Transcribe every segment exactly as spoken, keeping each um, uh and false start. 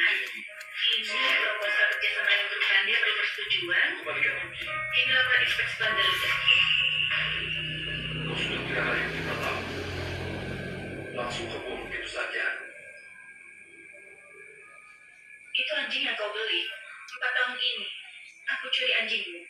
Ini proposal kerjasama yang bertanda perlu persetujuan. Ini laporan inspeksi bandar. Kau sudah tidak ada yang kita tahu. Langsung ke pun begitu saja. Itu anjing yang kau beli. Empat tahun ini, aku curi anjingmu.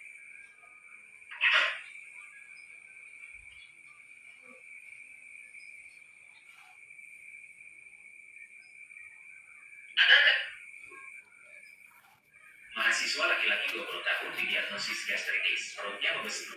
Mahasiswa laki-laki dua puluh tahun didiagnosis gastritis, perutnya membesar.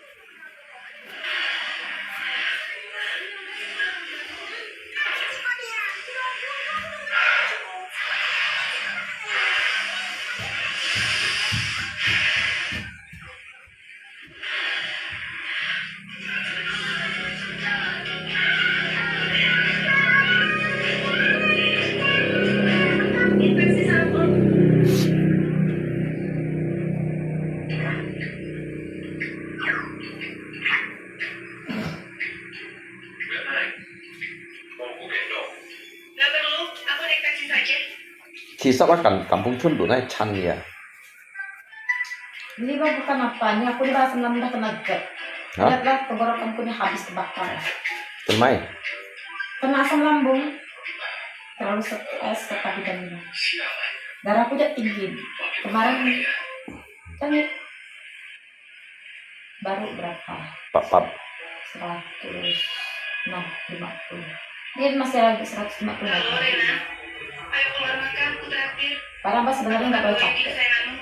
Kisah lah kan kampung chun tu nai chan ya. Ini mah bukan apa, ini aku ini asam lambung dah kena gerd. Hah? Lihatlah tenggorokanku ini habis terbakar. Kenapa? Kena asam lambung. Terlalu stres kata bidan ini. Darahku jadi tinggi. Kemarin kan baru berapa? Pap, pap. Seratus enam, lima puluh. Dia masih lagi seratus lima puluh. Halo, Rena. Ayo keluar makan, aku traktir. Padahal pas sebenarnya nggak boleh capek. Kesayanganmu.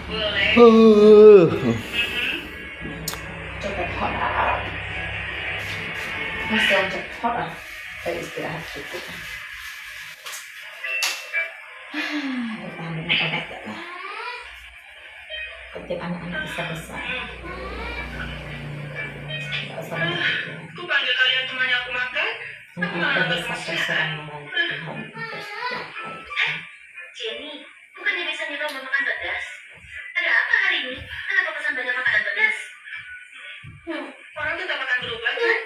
Boleh. Mm-mm. Capek hot. Masih capek hot ah. Saya istirahat sedikit. Tahan dengan obat ya lah. Kerja anak-anak besar-besar. Nggak usah banyak pikiran. Aku panggil kalian temannya aku makan. Anak-anak besar-besar yang mengalami Tuhan untuk setiap hari. Jenny, bukannya biasanya kau makan pedas? Ada apa hari ini? Kenapa pesan banyak makanan pedas? Hmm, orang tuh tampakan berubah, kan?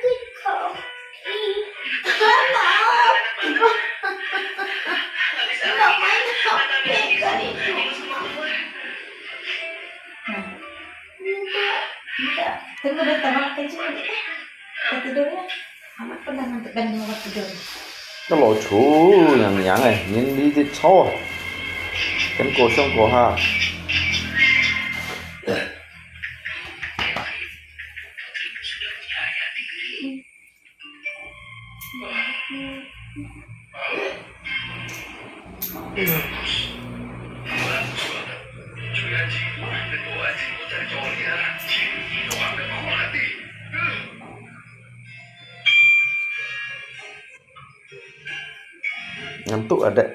Nggak bisa lagi. Mata habis tidur, tidur semua keluar. Nah, minta, minta. Tunggu bentar, Mama kencing dulu, eh. Kita tidur, ya. Amat pernah ngantuk dan nyawat tidur. Nó lò chù nhàng nhàng eh, nhìn đi đi chó. Kén cô sông cô ha. Ngantuk adek.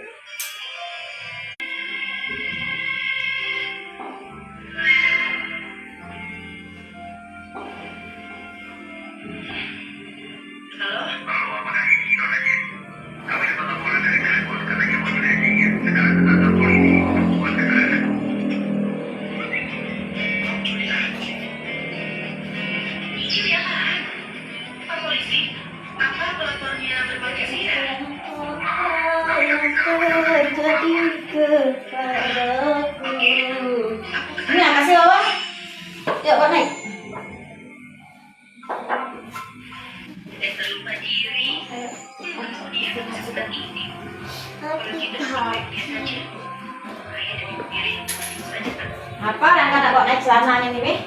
Apa pelapornya berbagai sisi? Apa yang telah terjadi kepadaku? Ini apa sih, Wawan? Yuk, kau naik. Dan terlupa diri. Apa yang kau nak buat naik celananya ni, Meh?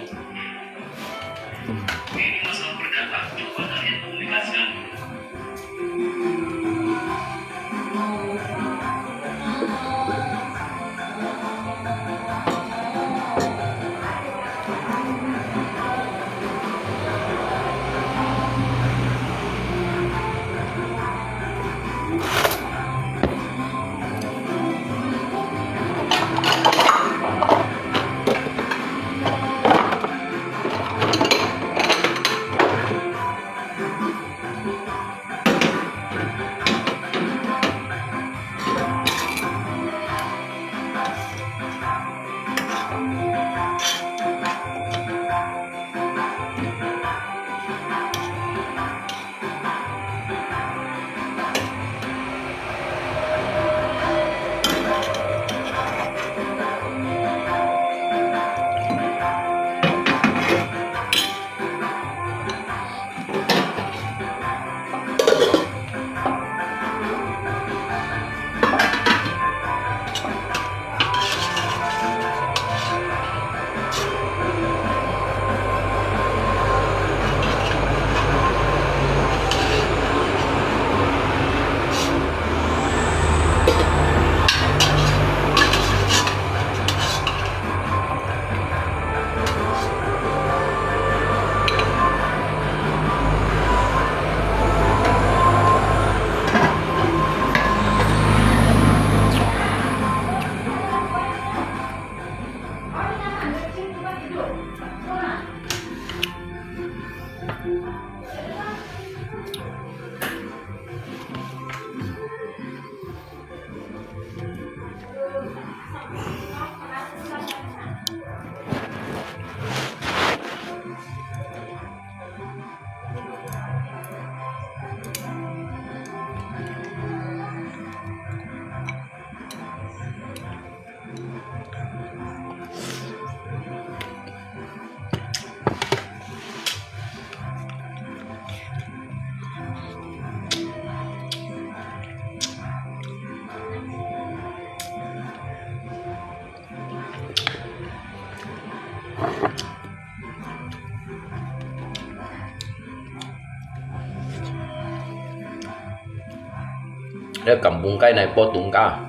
該甘榜雞來烰冬瓜。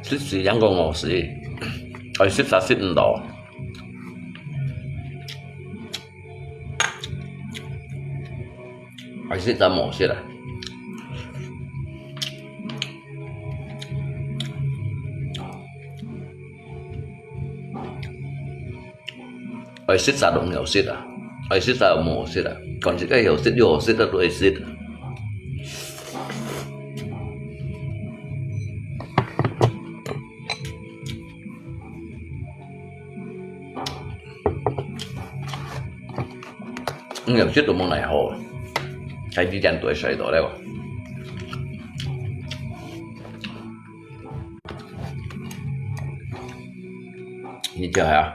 食時正講餓死，愛食煞食毋到，愛食煞無食啊。 愛食煞都毋好食啊，愛食煞都無好食啊，講一個好食又好食个都愛食。嗯，有食都無奈何，該幾點都會睡到了。你知啊？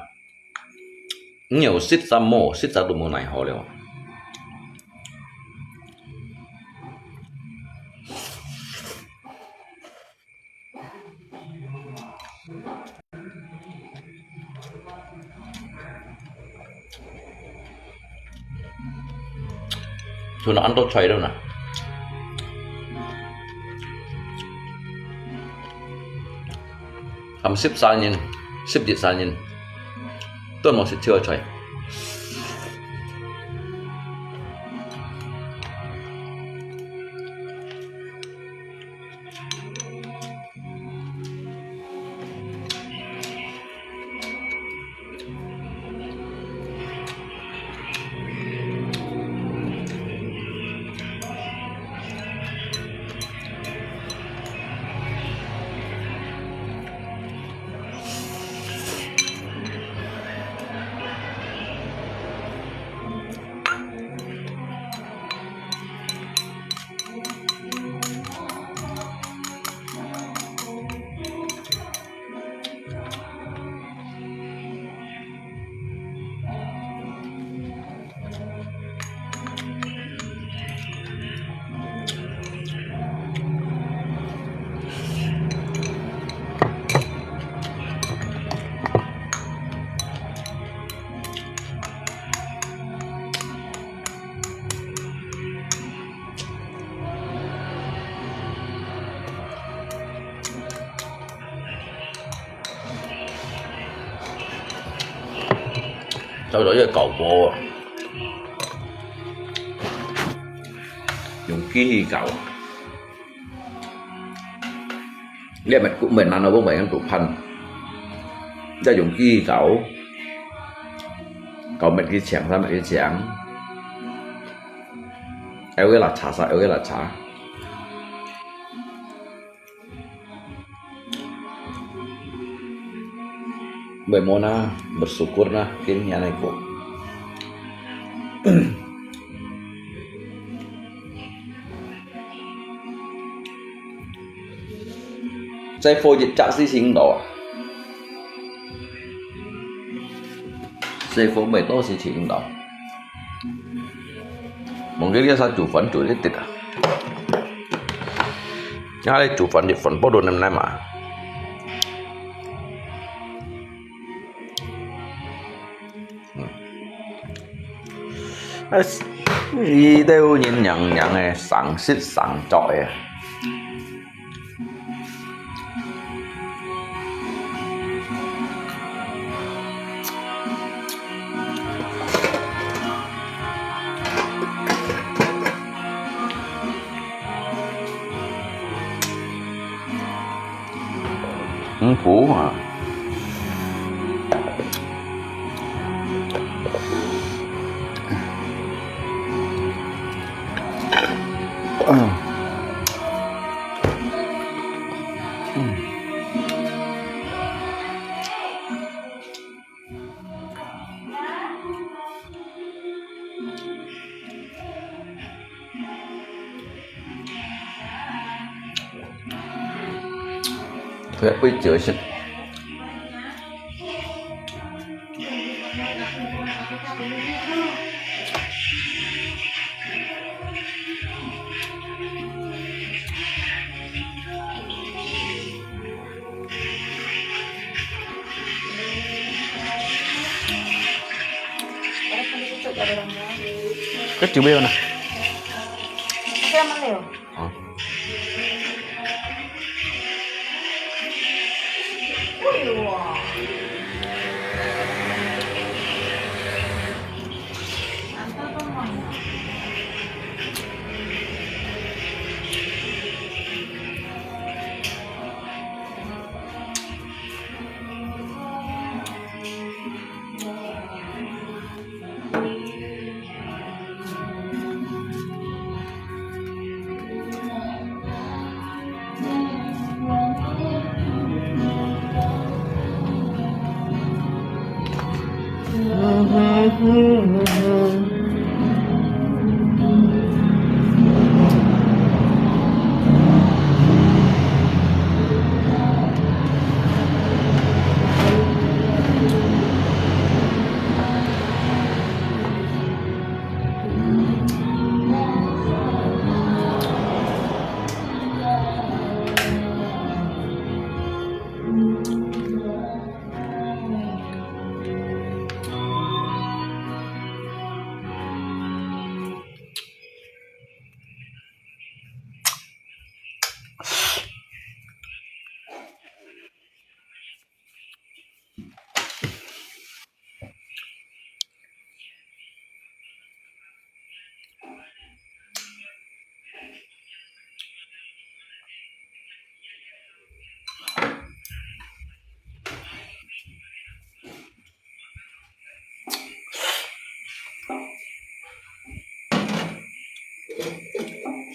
你有食煞無，食煞都無奈何了。就拿恁多菜了呢。 含十三人、十一三人，都無食少菜。 找到一個搞波啊，用機器搞。你係毋係，毋係難啊，毋係用刀盤，你用機器搞，搞乜佢強，啥乜佢強，有个啦，查啥，有个啦，查。 Bersyukur nah, bersyukur nah, kini anakku. 再火一隻事情到啊！再火乜多事情到。 Mungkin dia satu fan tu dia tidak. Yang ada tu fan di fan bodoh nem nem ah. Hmm. As, ito yung yang yang eh, sang sit sang chok eh. 嗯，不啊。嗯。嗯。 佢會折先。 Kecil beo na. Kaya man leo. Oh.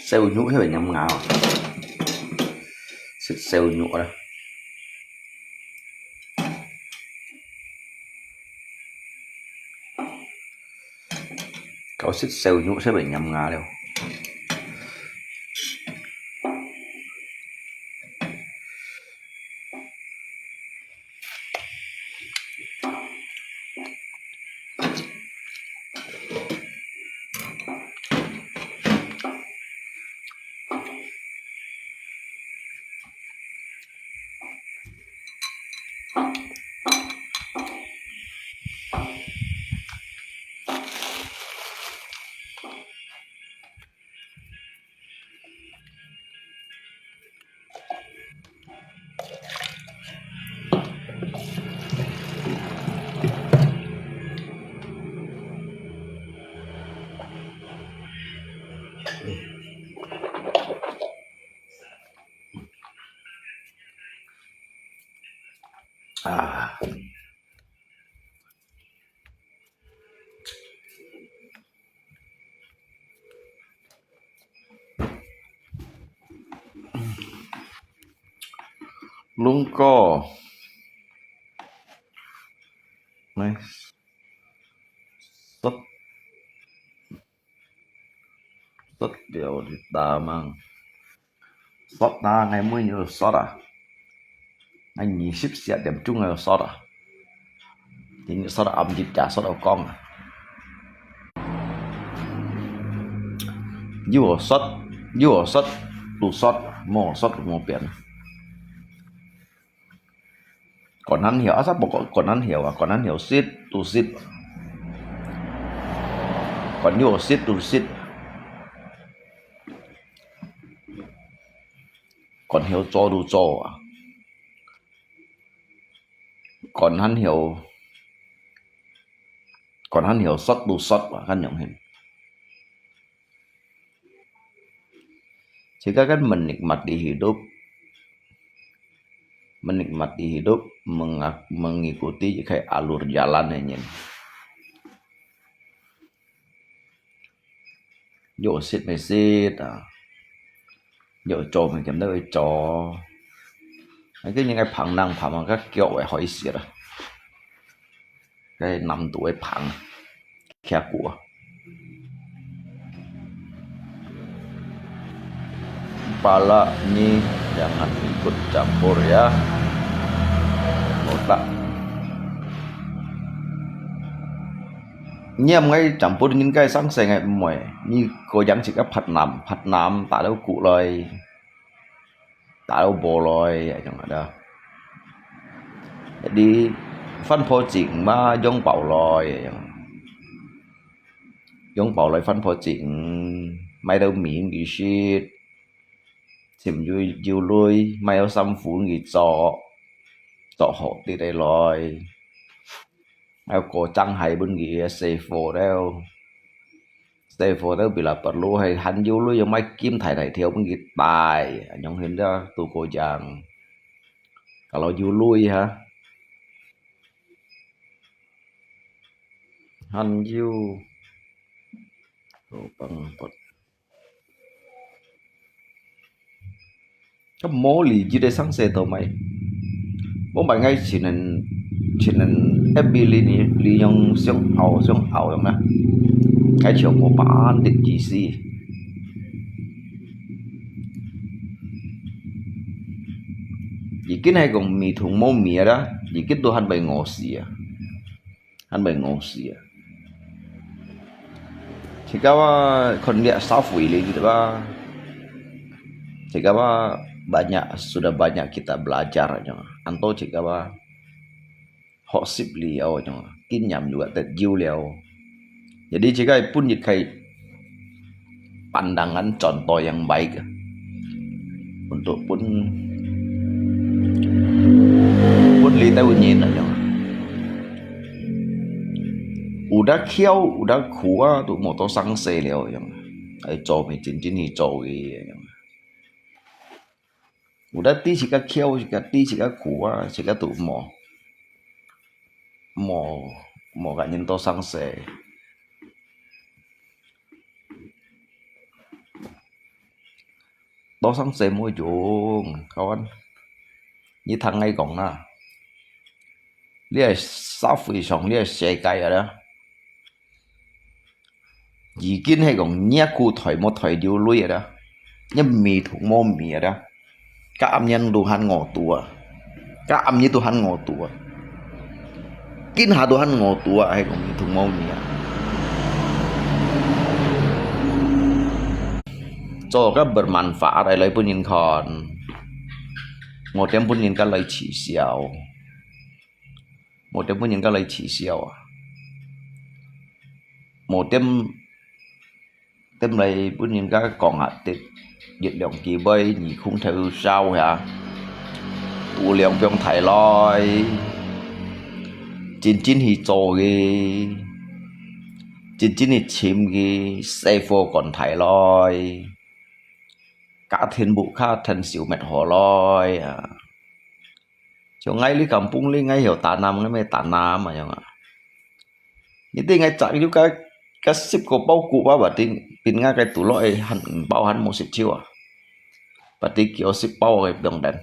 燒肉係會黏牙哦，食燒肉啊。搞食燒肉係會黏牙了。啊。 龍哥，來，食，食了你打mang。 Sót na, ngai mui nyo sót à. Ngai nhì sip siat điểm chung ngai sót à. Tin sót à, âm dịch chả sót au kong à. Yua sót, yua sót, tu sót, mo sót mo pian. Còn hán hiểu, asa bok còn hán hiểu à, còn hán hiểu sit, tu sit. Còn yua sit, tu sit. Còn hiểu cho, tu cho à. Còn hán hiểu, còn hán hiểu sót, tu sót à, kan yong hin. Jika kan menikmati hidup, menikmati hidup, mengak-, mengikuti jika alur jalan nyen. Yua sit mei sit à. Yua cho mei kiam dau cho. Ai, cái những cái phẳng năng phẳng mà các kiểu ấy hỏi siết à. Cái năm tuổi phẳng. Kia kuah. Pala ni jangan ikut campur ya. Otak. Ngiam ngai campur ngin kai sang seng ngai mui. Ni ko yang cik a phat nam, phat nam ta lo ku loi. Ta lo bo loi, ayong ada. Jadi, fan pho cing ma yong bao loi, ayong. Yong bao loi fan pho cing, mai lo min gi shit. Chim yu, yu lui, mai lo sam fun gi cho. Cho ho ti dai loi. Ai ko chang hai bun gi se fo deu. Se fo deu bila perlu hai han yu lui yong mai kim thai thai thiau bun gi tai. Yong hin da tu ko jang. Kalau yu lui ha. Han yu. Ko pang pot. Ka mo li ji de sang se to mai. Mo mai ngai chin en 前人一比你你你用想拗想拗用啊，該全部板的意思。已經係講味同無味啊，已經都還未餓死啊，還未餓死啊。Cakap apa, kon lihat safwi li gitu apa. Cakap apa, banyak, sudah banyak kita belajar, anto cakap apa. Hok sip liao, anto, kinh nghiệm juga tết jiu liao. Jadi, jika pun dikai pandangan contoh yang baik untuk pun pun li tau nyin, anto. Udah khiau, udah khua, tu motor sang xe liao, anto. Ai, cho mi chin chin hi cho gi, anto. Udah ti sika khiau, sika ti sika khua, sika tu mo. Mo, mo ka nyin to sang xe. To sang xe mo yung, kawan. Ni thang ngai kong na. Lia sa fui song, lia xe kai ada.已經係講若苦退無退流淚啊，若味同無味啊，甲暗日都還餓肚啊，甲暗日都還餓肚啊，今下都還餓肚啊，係講味同無味啊。做个bermanfaat來分人看，無點分人家來恥笑。 無點分人家來恥笑啊，無點，點來分人家講啊，得一兩機會，你空頭燒呀，度量放大來，真正去做个，真正去尋个，細火管大來，家庭屋下添燒滅火來啊！ 像𠊎這kampung裡，𠊎曉tanam，𠊎乜tanam啊樣啊。你知𠊎摘有个，个十個包谷啊，berarti分𠊎个肚落去還五包還無食透啊。Berarti幾多十包个放等。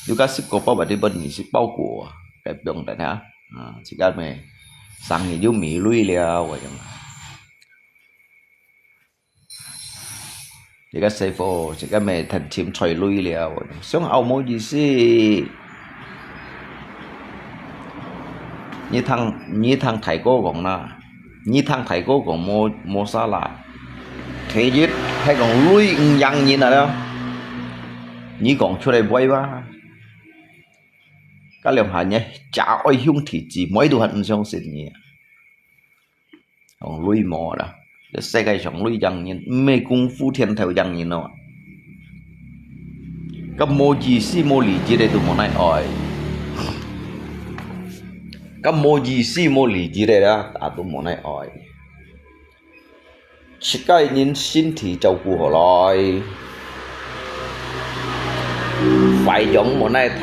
有个十個包，berarti分二十包谷啊，个放等啊。啊，自家乜生意有米累了，我樣啊。 這个師傅，這个乜趁錢財累了，想拗無意思。你聽，你聽大哥講啦，你聽大哥講無，無salah。第一，係講累毋贏人啊了。你講出來會吧？該兩下呢，假愛兄弟姊妹都還毋相信你啊。 講累無啦，這世界上累贏人，毋係功夫天頭贏人哦。該無意思、無利益个都無奈愛，該無意思、無利益个啦，啊都無奈愛。自家人身體照顧好來，壞樣無奈聽。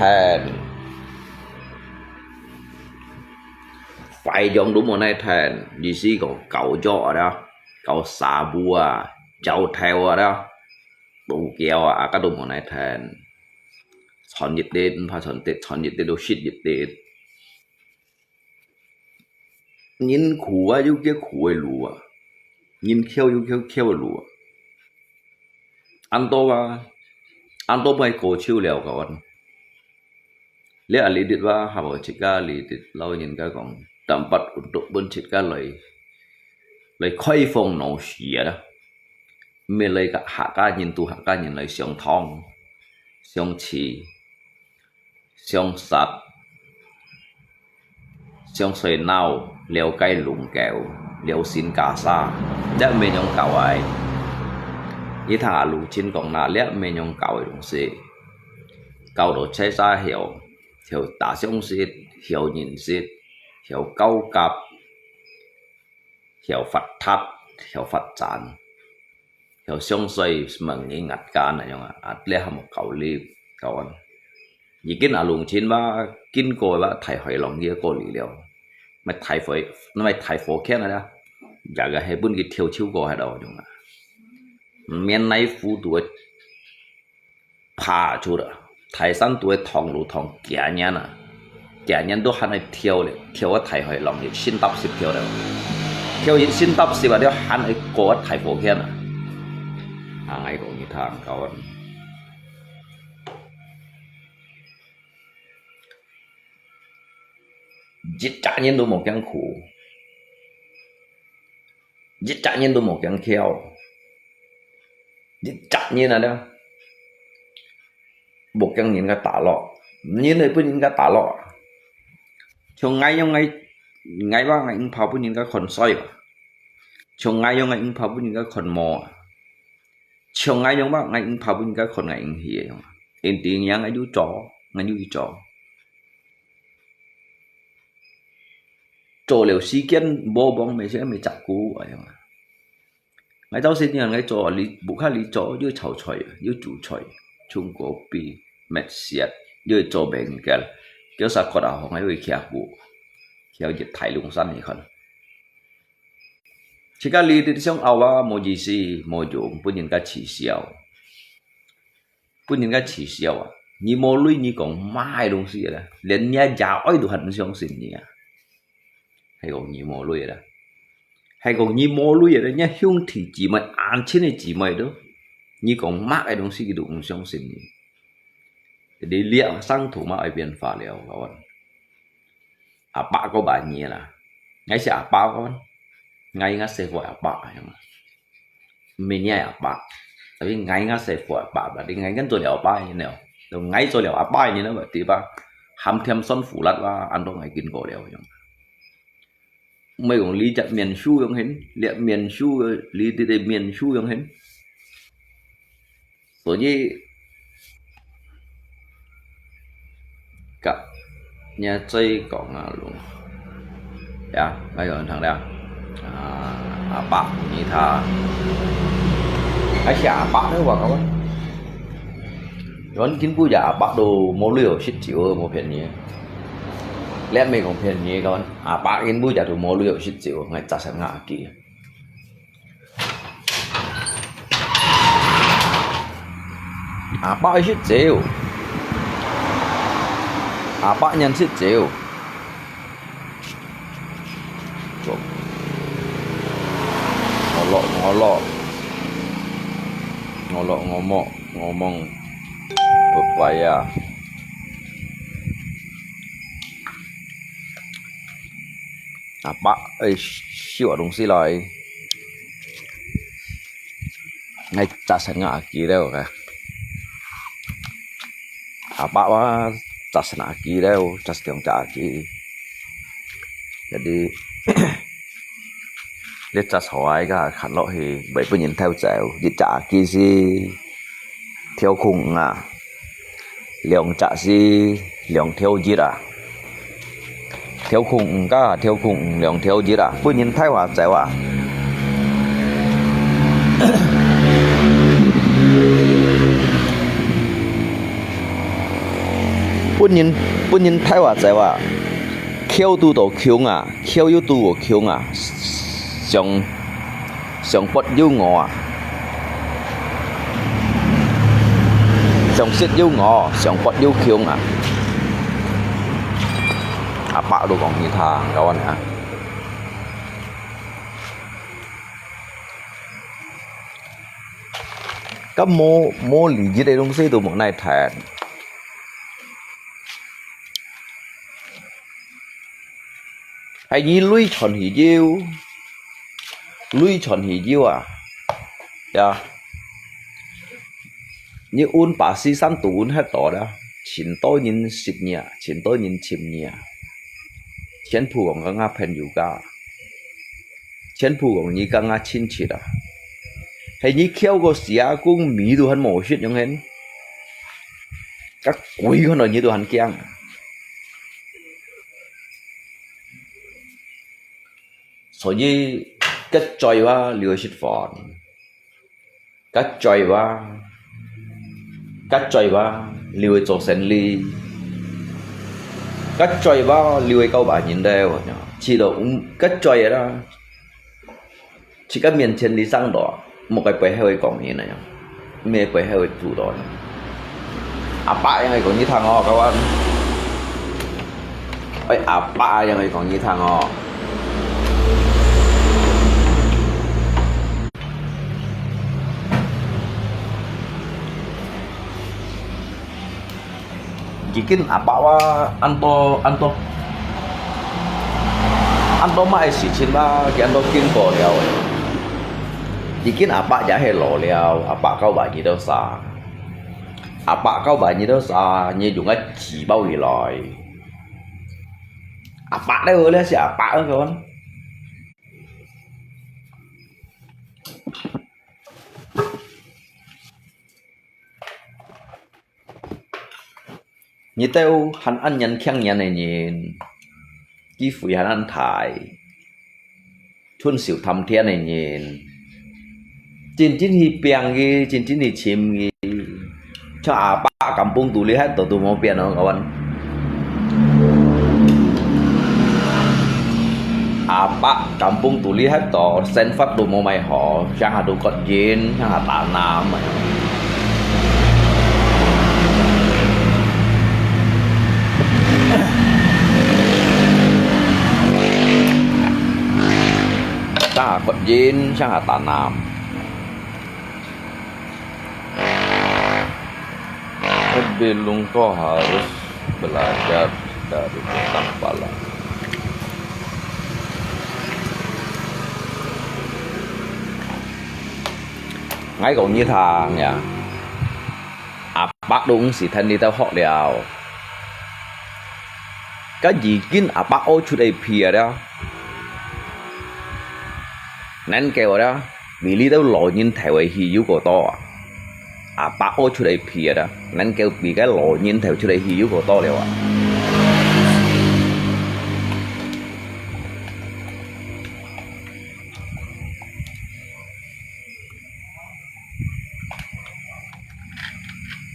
壞樣都無奈聽，意思講搞藥啊，搞沙布啊，搞頭啊，布膠啊，啊，該都無奈聽。賺一滴，毋怕賺跌，賺一滴都蝕一滴。人苦啊，有佢苦个路啊，人巧有巧巧个路啊。恁多啊，恁多毋係過手了，kawan。 這下裡肚啊，還無自家裡肚老人家講，tempat untuk分自家來，來開放腦屎啊啦。毋係來甲客家人都客家人來相通、相處、相殺、相衰鬧、了解弄狗、了身家沙，這毋係樣搞个。你聽阿魯清講啦，這毋係樣搞个東西。 搞到車車曉，曉打相識，曉認識，曉交合，曉發達，曉發展，曉相衰問你壓價那樣啊，啊，這還無搞哩，搞完。已經啊，弄清吧，經過吧，大海浪也過哩了，乜大火，乜大火圈个啦，這个係分佢跳超過喺度用啊，毋免來輔助个。 爬出來，大山都會痛路痛幾年啊。今年都還愛跳咧，跳个大海浪，一身搭濕跳咧。跳一身搭濕啊，就還愛過大火圈啊。啊，𠊎講你聽，教你。一隻人都無驚苦，一隻人都無驚噭，一隻人啊，無驚人家打落，人會分人家打落。像𠊎樣，𠊎，𠊎話𠊎毋怕分人家看衰啊，像𠊎樣𠊎毋怕分人家看無啊，像𠊎樣話𠊎毋怕分人家看𠊎毋起个樣啊。因為𠊎有做，𠊎有去做。做了時間無望，乜係乜照顧，哎呀。 𠊎到時間𠊎做，你屋下你做，又炒菜，又煮菜，從該邊搣雪，又做bengkel，叫啥个啊，好，𠊎又去徛屋，徛一大龍山你看。自家你想拗啊，無意思，無用，分人家恥笑。 分人家恥笑啊！你無鐳，你講麼个東西咧？連若爺哀都還毋相信你啊！係講你無鐳啦，係講你無鐳咧，若兄弟姊妹、恁親个姊妹都，你講麼个東西佢都毋相信你。你這生圖嘛愛變化了，𠊎講。 阿伯个話語啦。𠊎係阿伯个，𠊎應該係阿伯啊，係嘛？毋係若阿伯，tapi𠊎應該係阿伯，tapi𠊎應該做了阿伯个人了，就𠊎做了阿伯个人了，對吧？鹹甜酸苦辣啊，恁多𠊎見過了，樣。毋係講你隻面書樣形，這面書个，你這个面書樣形。 所以，甲，你再講啊，咯。呀，𠊎有人聽了。啊，阿伯，你他，還係阿伯呢，我講。有人見過隻阿伯都無鐳食酒，無騙你。你毋係講騙你，講阿伯見過隻都無鐳食酒，𠊎扎實牙機。 阿伯愛食酒，阿伯人食酒。我樂我樂，我樂我莫我夢，不乖呀。 阿伯，哎，燒啊東西來。哎，扎成阿機了个。阿伯啊，扎成阿機了，扎成隻阿機。Jadi，你扎好啊，該看落去，袂分人偷走，一隻阿機是 跳空啊，兩隻是兩跳一啊，跳空五加跳空五兩跳一啊，分人偷啊走啊。分人，分人偷啊走啊，橋堵到空啊，橋又堵到空啊，上 上發又餓啊，上食又餓，上發又窮啊。阿伯都講你聽，該恁樣啊。該無，無利益个東西都無奈談。 係你鐳傳去有，鐳傳去有啊，呀。你問巴士山都問忒多了，盡多人識你啊，盡多人尋你啊。全部講講啊朋友家，全部講你講啊親戚啊。係你翹個時啊，講米都還無食，樣形。 該鬼看到你都還驚。所以，該嘴巴留來食飯，該嘴巴，該嘴巴留來做生理，該嘴巴留來交別人咧，知道，嗯，該嘴啦。 自家面前你生到，莫个背後个講人个樣，莫背後个堵到人。阿伯樣个講你聽哦，各位。阿伯啊，樣仔講你聽哦。已經阿伯啊，恁多，恁多，恁多麼个事情啊，佢恁多經過了。已經阿伯也係老了，阿伯教話你兜儕？阿伯教話你兜儕？你用个紙包起來。阿伯咧，這係阿伯啊，講。 你兜還恁年輕人个人，機會還恁大，伸手探天个人，真正去拚佢，真正去尋佢，像阿伯敢放肚裡歇到都無變哦，各位。阿伯敢放肚裡歇到，生活都無麼好，上下都割煙，上下打籃。 上下割煙，上下打籃。Lebih lungkor harus belajar dari Bintang Pala. 𠊎講你聽呀，阿伯都毋使跈你兜學了。該已經阿伯屙出个屁啊了，能夠了，比你兜老人頭个氣又過多啊！阿伯屙出个屁啊了，能夠比該老人頭出个氣又過多了啊！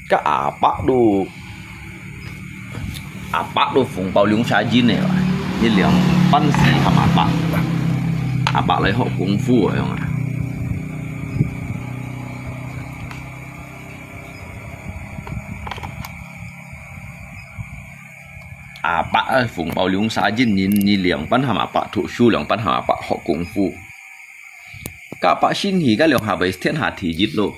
該阿伯都，阿伯都紅包兩儕銀个哇，你兩班時喊阿伯，阿伯來學功夫啊，樣啊。阿伯啊，紅包兩儕銀，你，你兩班喊阿伯讀書，兩班喊阿伯學功夫。 該阿伯先去，該兩下會天下第一咯。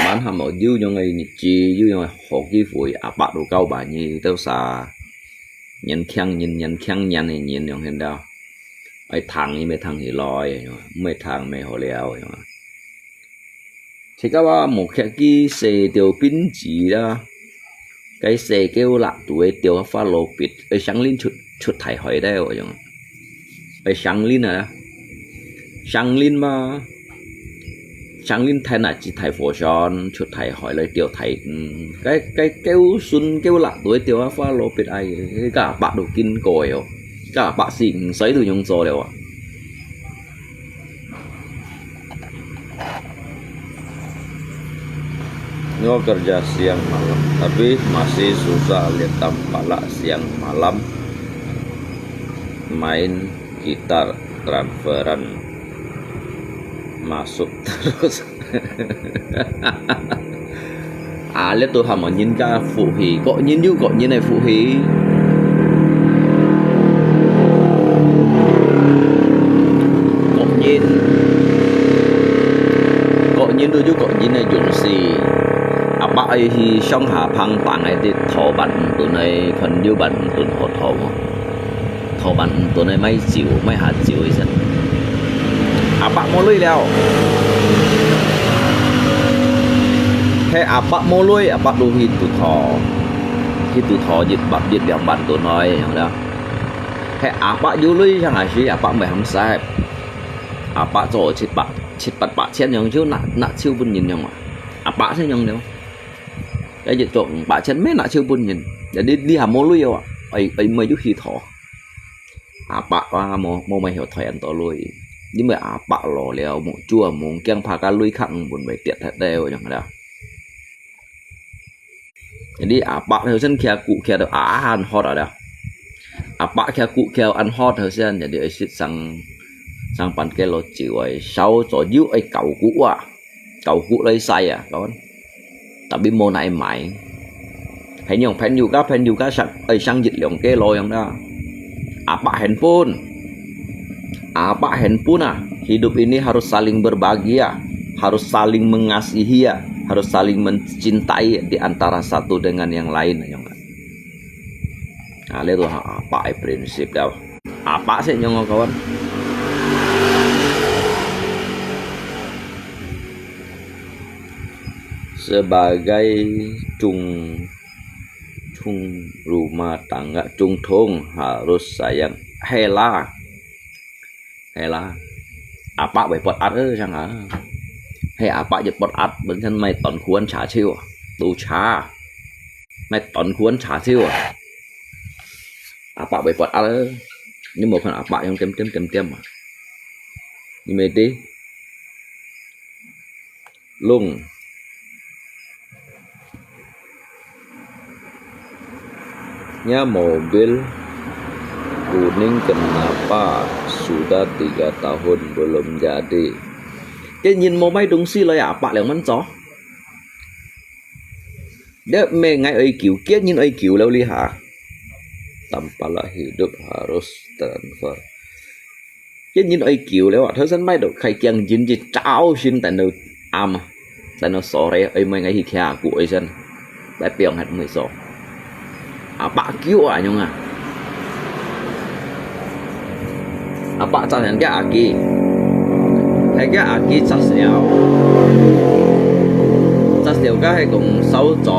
慢慢喊哦，有樣个日子，有樣个好機會，阿伯都教話你兜儕，年輕人，年輕人个人樣現在，愛聽你咪聽起來，毋愛聽咪好了，樣啊。 自家話無客氣，洗掉冰子啦，該洗夠啦，都會掉花羅別，會上輪出，出大海个，我講。會上輪啊，上輪嘛，上輪太難，只大火船，出大海來掉大魚。該，該夠順夠啦，都會掉花羅別，哎，該阿伯都經過个哦，該阿伯係毋使都用做了啊。 Ngo kerja siang malam, tapi masih susah lihat tampala siang malam main gitar transferan masuk terus. 啊，這都還無人家福氣，各人有各人个福氣。各人，各人都有各人个運勢。阿伯愛去上下幫幫个，得討萬五噸个，看有萬五噸好討無？ 討萬五噸个買酒，買下酒个時，阿伯無鐳了。係阿伯無鐳，阿伯都去堵討，去堵討一萬、一兩萬噸來，有無？係阿伯有鐳，像下時阿伯毋會喊使。阿伯做七百、七八百千樣，就拿，拿手分人樣啊。阿伯先樣了。 該一做五百千，毋拿手分人，你，你還無鐳哦，愛，愛買就去討。阿伯啊，無，無買曉討恁多鐳，因為阿伯老了，目珠啊蒙，驚怕該鐳較毋穩會跌忒了，樣啦。你阿伯頭先徛痀徛到啊，恁渴啊了。阿伯徛痀徛恁渴頭先，你愛食生，生半個落酒啊，燒咗又愛搞痀啊。 搞痀來使啊，講。Tapi無哪買，係仰朋友ka朋友ka生，愛生一兩個咯樣啦。Apa handphone。Apa handphone啊，hidup ini harus saling berbagi啊，harus saling mengasihi啊，harus saling mencintai di antara satu dengan yang lain。啊，呢度係apa个 prinsip了。Apa先用我講。Sebagai 中 中 rumah tangga，中東 harus sayang。係啦，係啦。Apa會發閼个，像啊。係apa一發閼，本身買短褲茶手啊，都茶，買短褲茶手啊。Apa會發閼个，你無看apa樣點點點點啊？你毋知？Lung。Nya mobil kuning kenapa sudah tiga tahun belum jadi？該人無買東西來啊，apa了滿做？你毋係𠊎愛救，該人愛救了哩哈。Tampaklah hidup harus transfer。 該人愛救了啊，頭先買到開驚人一朝晨等到暗啊，等到sore，愛買𠊎去徛過一陣，來放下毋會做。Apa救啊，樣啊。Apa炸人个阿基，係个阿基炸了，炸了个係講燒咗，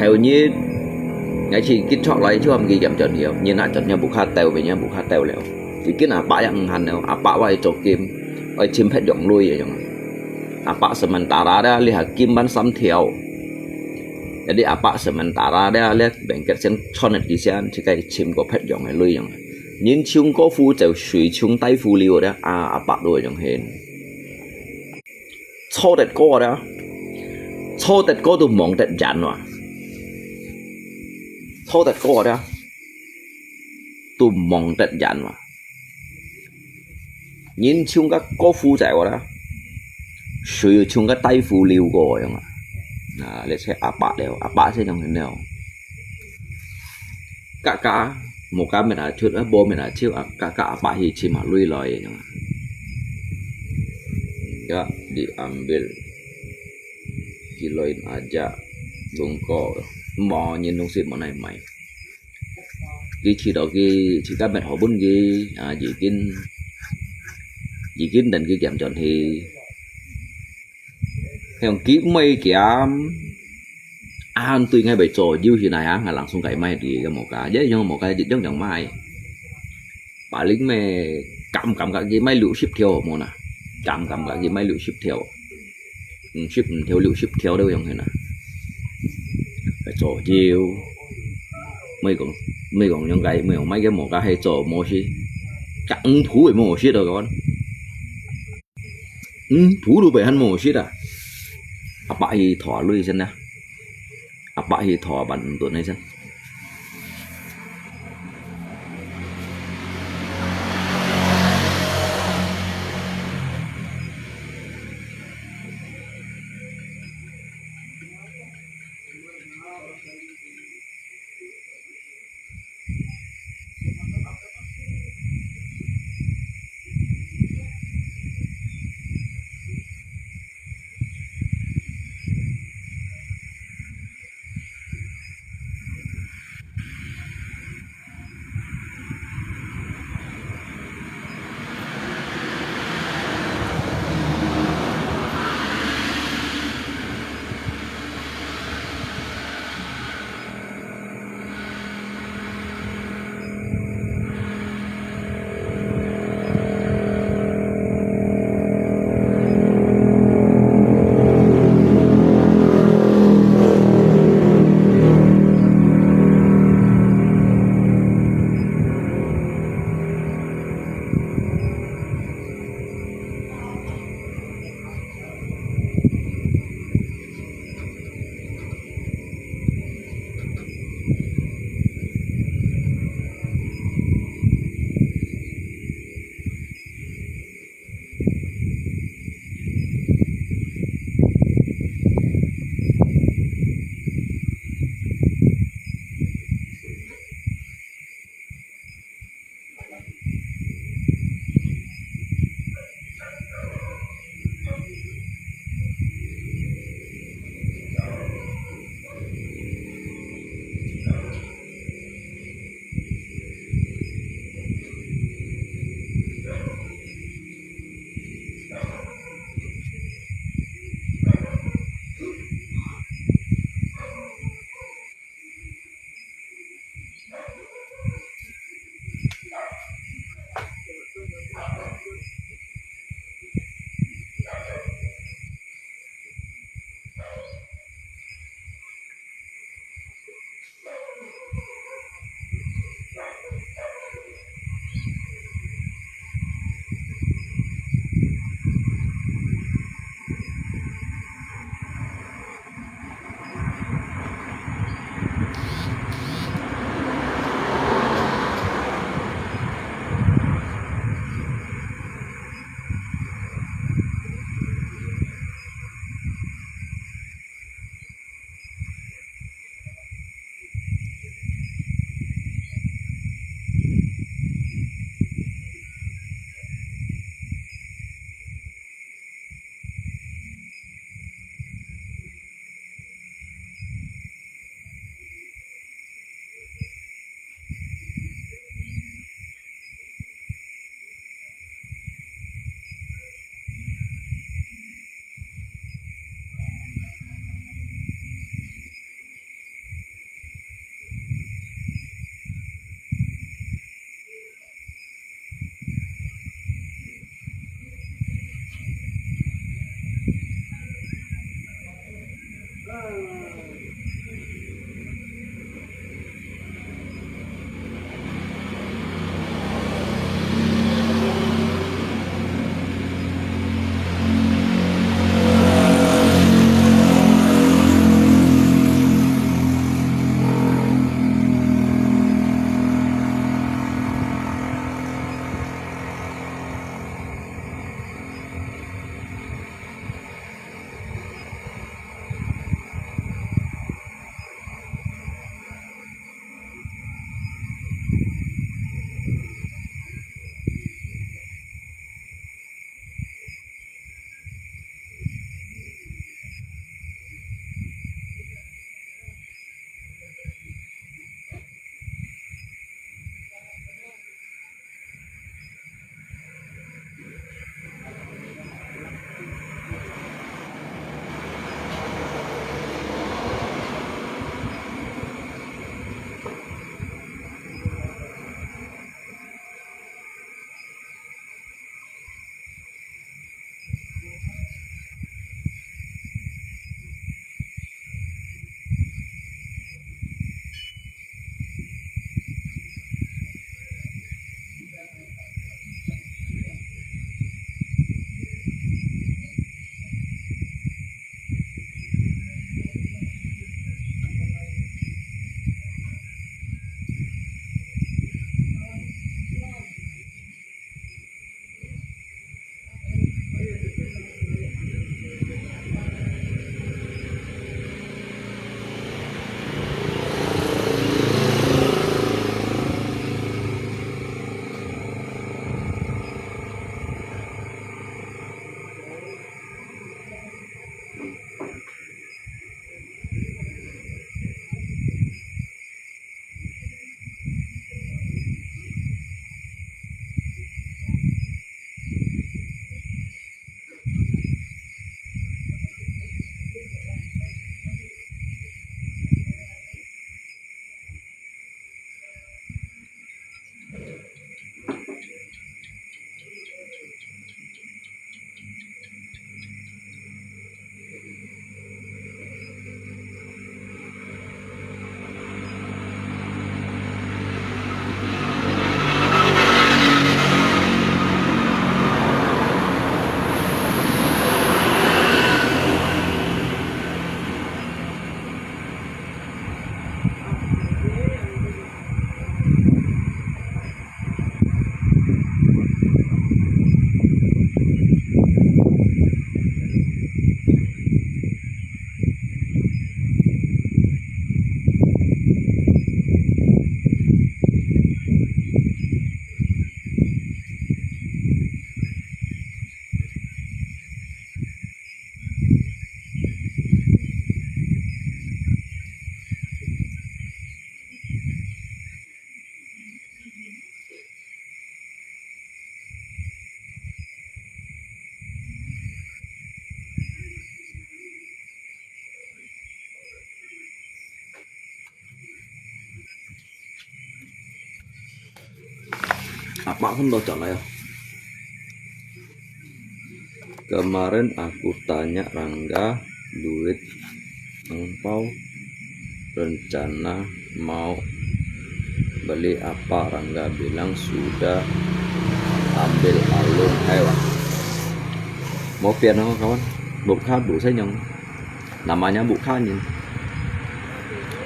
後日，𠊎去，去出來，就喊佢驗轉去，人啊轉去，無卡兜，變樣無卡兜了。 已經apa也毋還了，apa話愛做金，愛尋別樣鐳个樣。Apa sementara dah，你還金還三條。Jadi apa sementara dah，你bengket先穿一啲先，自家尋個別樣个鐳樣。人像高富就水像低富了dah，啊，apa都樣形。 錯得過了，錯得過都望得遠哇，錯得過了，都望得遠哇。人像个高富仔哇啦，水像个低富流過樣啊。啊，你係apa了，apa先樣形了。 Kaka，無ka乜啊出啊，無乜啊招啊，kaka apa去尋啊鐳來樣啊。Ya，diambil。Kiloin aja，lungko，無人東西無奈買。佢去到佢自家乜好分佢，啊，已經，已經等佢減轉去。 向佢買減，啊，對𠊎會做，有時哪樣，𠊎langsung該買啲个無價，一樣無價，一樣樣買。Paling乜減減價佢買六十條無啦，減減價佢買六十條，五十五條、六十條都樣形啊。會做，有，毋係講，毋係講樣个，毋係講買个無價，係做無事，減五倍無事都講。 嗯，普都被喊無食啊。Apa去討鐳先啊。Apa去討萬五噸个先。Apa pun to jalan ya. Kemarin aku tanya Rangga duit angpau rencana mau beli apa, Rangga bilang sudah ambil alung hewan. Mau pian apa kawan? Buka bu saya nyong. Namanya buka nyin.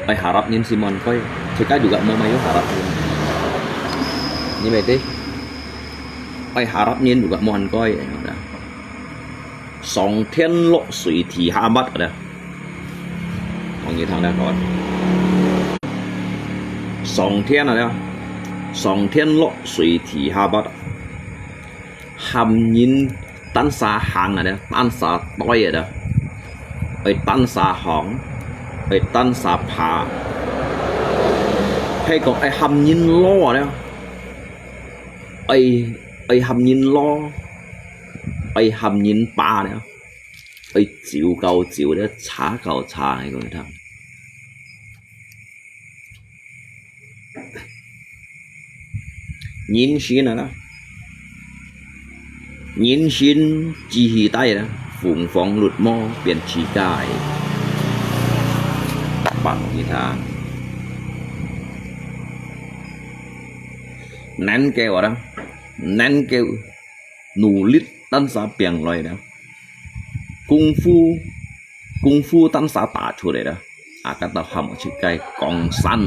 Ai harap nyin Simon koi. Cika juga mau mayu harap nyin. Ni mete. Ai harap nyin juga mau han koi. 上天落水地下物啊！講你聽聽看，上天啊，上天落水地下物，喊人單儕行啊，單儕對啊，愛單儕行，愛單儕爬，係講愛喊人落啊，愛愛喊人落，愛喊人爬啊。 愛走高走咧，差高差，你講你聽。人生啊啦，人生只係帶啦，風風綠毛變自家个。白你聽，能夠啊啦，能夠努力單儕變來啦。 功夫，功夫單儕打出來啦，啊，該到喊我去該江山。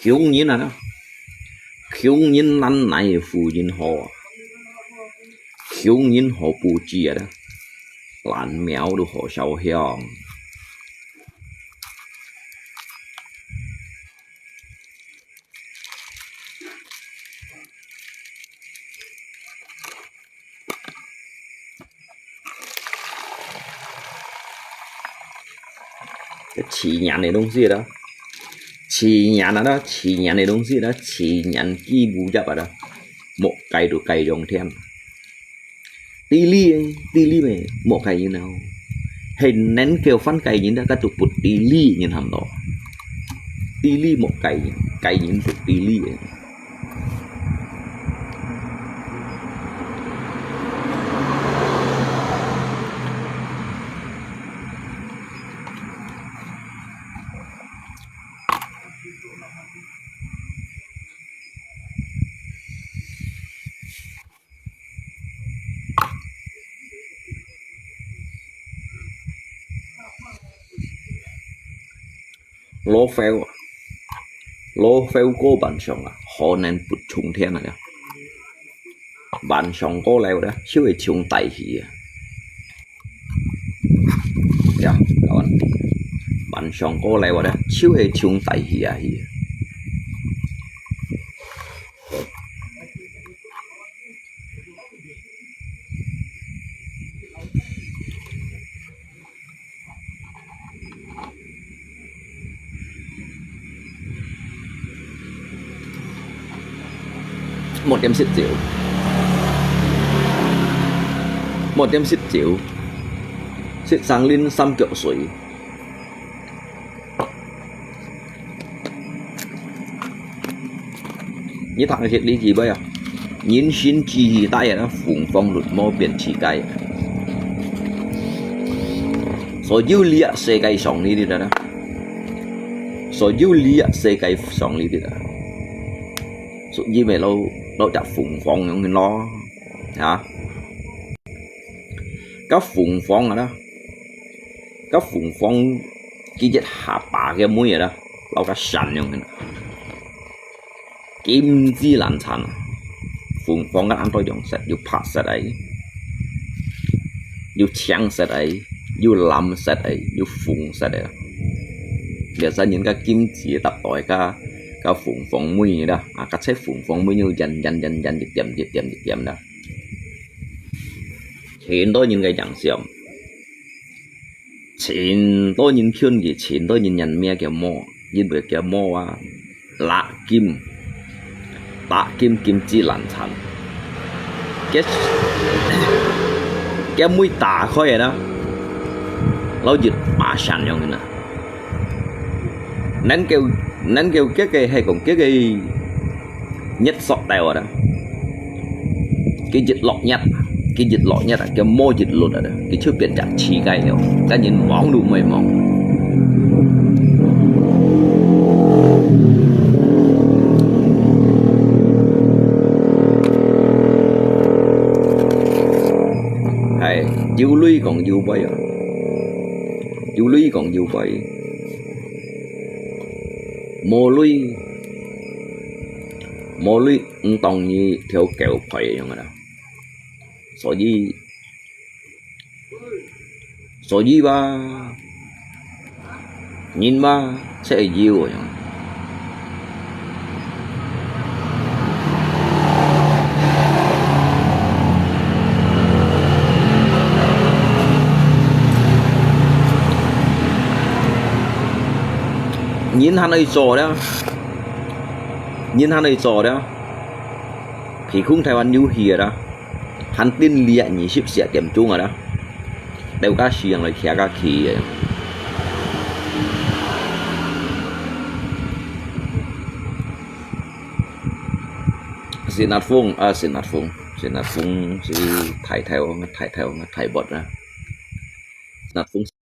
窮人啊，窮人懶泥婦人好啊，窮人好布置啊，懶貓都好燒香。 自然个東西啦，自然啊啦，自然个東西啦，自然基物業啊啦，莫計都計用添。地理，地理咩，莫計人啊，係能夠翻計人啦，該都不地理人喊到。地理莫計人，計人不地理个。 老虎啊，老虎過晚上啊，可能不重天啊，晚上過來咧，就會衝大魚啊。呀，各位，晚上過來咧，就會衝大魚啊去。 莫點食酒，莫點食酒，食生啉三腳水。 你聽識這句話啊？人生只係帶啊，風風綠毛變自家。所有這世界上呢啲啦，所有這世界上呢啲啦，屬於咪老老隻風風樣咯，啊？該風風啊啦，該風風佢一下把个尾啊啦，老个山樣个。 金子難產，鳳凰个恁多樣色，有白色个，有青色个，有藍色个，有紅色个。了解人个金子搭配个个鳳凰尾啦，啊，个切鳳凰尾又圓圓圓圓一點一點一點啦。盡多人个影像，盡多人勸佢，盡多人認命佢無，因為佢無啊，勒金，勒金金枝難產。佢，佢妹打開个啦，老子爬山樣个啦。能夠，能夠，佢个係講佢个 日索到啊啦。佢一落日，佢一落日啊，佢無一落啊啦，佢就變成乞丐了，跟人望都毋會望。係，有鐳講有飛啊，有鐳講有飛，無鐳，無鐳 毋當你條狗皮樣个啦。所以，所以吧，人嘛，就係有个樣。人還愛做了，人還愛做了。 被控台灣遊戲个啦，還訂立二十四點鐘个啦，到該時間來徛該企个。是哪風啊？是哪風？是哪風？是大頭，大頭，大佛啦。哪風？